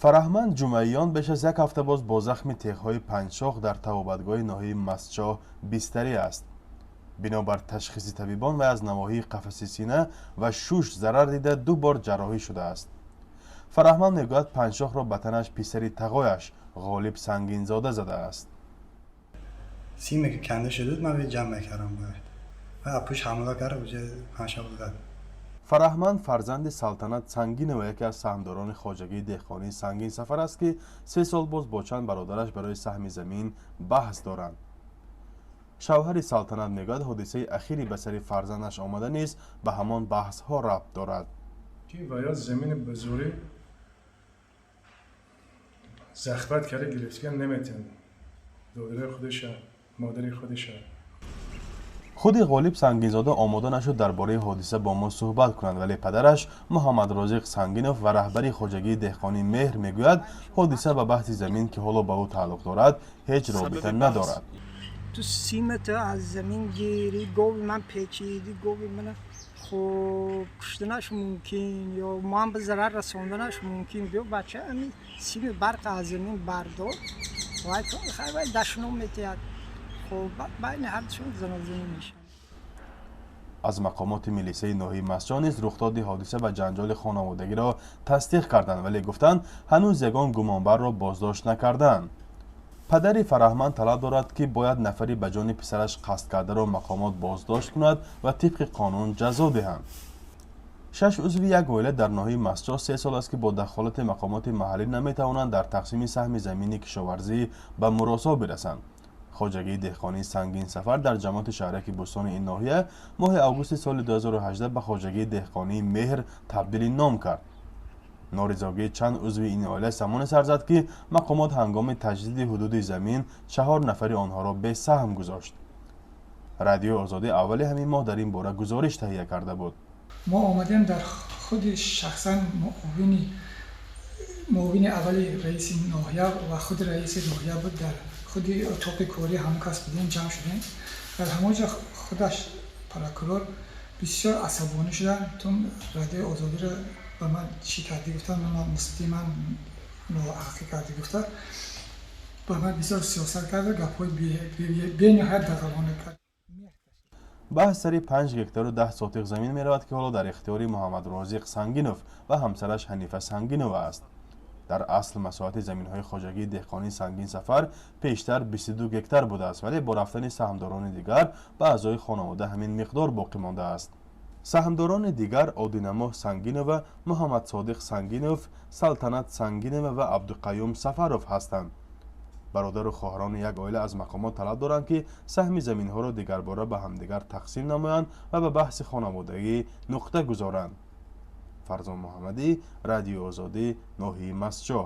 Фараҳманд Ҷумъаиён беш аз як ҳафта боз бо захми теғҳои панҷшох дар табобатгоҳи ноҳияи Мастчоҳ бистарӣ аст. Бинобар ташхиси табибон, вай аз навоҳии қафаси сина ва шуш зарар дида, ду бор ҷарроҳӣ шудааст. Фараҳманд мегӯяд, панҷшохро ба танаш писари тағояш Ғолиб Сангинзода задааст. Симе ки канда шуда буд, ман ҷамъ мекардам бояд ва пуш ҳамла кард, уҷа панҷшох зад. Фараҳманд фарзанди Салтанат Сангинова, яке аз саҳмдорони хоҷагии деҳқонии Сангин Сафар аст, ки 3 сол боз бо чанд бародараш барои саҳми замин баҳс доранд. Шавҳари Салтанат мегӯяд, ҳодисаи ахири ба сари фарзандаш омада низ ба ҳамон баҳсҳо рабт дорад. Ки вая замини ба зӯрӣ захват карда гирифтаган наметиҳанд додараи худаша, модари худаша. Худи Ғолиб Сангинзода омода нашуд дар бораи ҳодиса бо мо суҳбат кунад, вале падараш Муҳаммадрозиқ Сангинов ва раҳбари хоҷагии деҳқонии Меҳр мегӯяд, ҳодиса ба баҳси замин, ки ҳоло ба ӯ тааллуқ дорад, ҳеҷ робита надорад. Ту симата аз замин гирӣ, гови ман печидӣ, гови мана хоб куштанаш мумкин ё ман ба зарар расонданаш мумкин. Биё, бача, ами сими барқ аз замин бардор. Вай вай дашном метиҳад. Хоб, байни ҳардушон занозанӣ мешавад. Аз мақомоти милисаи ноҳияи Мастчоҳ низ рухдоди ҳодиса ва ҷанҷоли хонаводагиро тасдиқ карданд, вале гуфтанд, ҳанӯз ягон гумонбарро боздошт накарданд. Падари Фараҳманд талаб дорад, ки бояд нафари ба ҷони писараш қасд кардаро мақомот боздошт кунад ва тибқи қонун ҷазо диҳанд. Шаш узви як оила дар ноҳияи Мастчоҳ 3 сол аст, ки бо дахолати мақомоти маҳаллӣ наметавонанд дар тақсими саҳми замини кишоварзӣ ба муросо бирасанд. Хоҷагии деҳқонии Сангин Сафар дар ҷамоати шаҳраки Бӯстони ин ноҳия моҳи августи соли 2018 ба хоҷагии деҳқонии Меҳр табдили ном кард. Норизогии чанд узви ин оила замоне сар зад, ки мақомот ҳангоми таҷдиди ҳудуди замин чаҳор нафари онҳоро бесаҳм гузошт. Радиои Озодӣ аввали ҳамин моҳ дар ин бора гузориш таҳия карда буд. Мо омадем, дар худи шахсан муовини аввали раиси ноҳия ва худи раиси ноҳия буд, дар худи отоқи корӣ ҳамон кас будем, ҷамъ шудем. Дар ҳамон ҷо худаш прокурор бисёр асабонӣ шуданд. Ту Радиои Озодиро ба ман чӣ кардӣ, гуфтанд, ман нисбати ман ноҳақӣ кардӣ, гуфта, ба ман бисёр сиёсат карда, гапҳои бениҳоят дағалона кард. Баҳс сари 5 гектару 10 сотиқ замин меравад, ки ҳоло дар ихтиёри Муҳаммадрозиқ Сангинов ва ҳамсараш Ҳанифа Сангинова аст. Дар асл масоҳати заминҳои хоҷагии деҳқонии Сангин Сафар пештар 22 гектар будааст, вале бо рафтани саҳмдорони дигар ба аъзои хонавода ҳамин миқдор боқӣ мондааст. Саҳмдорони дигар Одинамоҳ Сангинова, Муҳаммадсодиқ Сангинов, Салтанат Сангинова ва Абдуқаюм Сафаров ҳастанд. Бародару хоҳарони як оила аз мақомот талаб доранд, ки саҳми заминҳоро дигарбора ба ҳамдигар тақсим намоянд ва ба баҳси хонаводагӣ нуқта гузоранд. Фарзон Муҳаммадӣ, Радиои Озодӣ, ноҳияи Мастчоҳ.